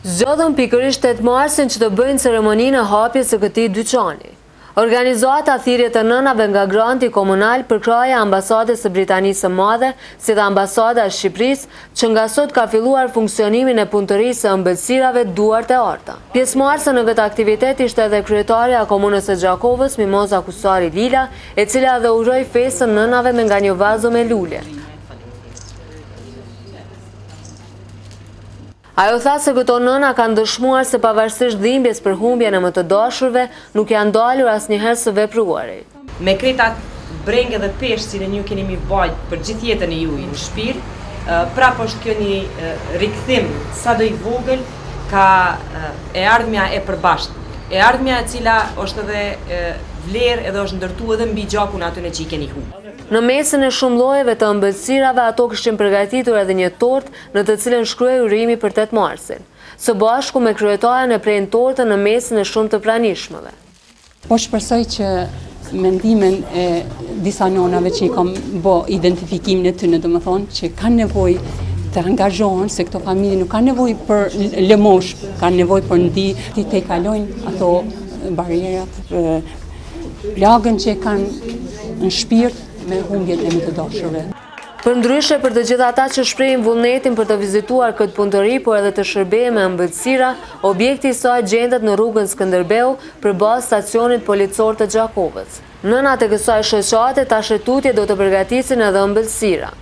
Zgjodhën pikërisht 8 marsin që të bëjnë ceremoninë e hapjes së këtij dyqani. Organizata Thirrjet e Nënave nga granti komunal përkrahja e Ambasadës së Britanisë së Madhe si dhe Ambasada e Shqipërisë që nga sot ka filluar funksionimin e punëtorisë së ëmbëlsirave Duart e Arta. Pjesëmarrëse në këtë aktivitet ishte edhe kryetarja e Komunës së Gjakovës, Mimoza Kusari Lila, e cila edhe uroi festën nënave me nga një vazo me lule. Ajo tha se këto nëna kanë dëshmuar se pavarësisht dhimbjes për humbjen e më të dashurve, nuk janë ndalur asnjëherë së vepruari. Me krejt atë brengë edhe peshë cilën ju keni mi bajt për gjithë jetën e juj në shpirt, prapë është kjo një rikthim sado i vogël ka e ardhmja e përbashkët. E ardhmja e cila është edhe vlerë edhe është ndërtu edhe mbi gjakun e atyne që i keni hup. Në mesin e shumë llojeve të ëmbëlsirave ato kishin përgatitur edhe një tortë në të cilën shkruhej urimi për 8 marsin. Së bashku me kryetaren e prenë tortën në mesin e shumë të pranishmëve. Po shpresoj që me ndihmën e disa nonave që i kam bo identifikimin e tyne, domethonë, që kanë nevojë të angazhohen, se këto familje nuk kanë nevojë për lëmoshë, kanë nevojë për ndihmë, t'i tejkalojnë ato barrierat, plagën që kanë në shpirt me humbjen e më të dashurve. Përndryshe, për të gjithë ata që shprehin vullnetin për të vizituar këtë punëtori, por edhe të shërbehen me ëmbëlsira, objekti i saj gjendet në rrugën Skënderbeu, përballë stacionit policor të Gjakovës. Nënat e kësaj shoqate tash e tutje do të përgatisin edhe ëmbëlsira.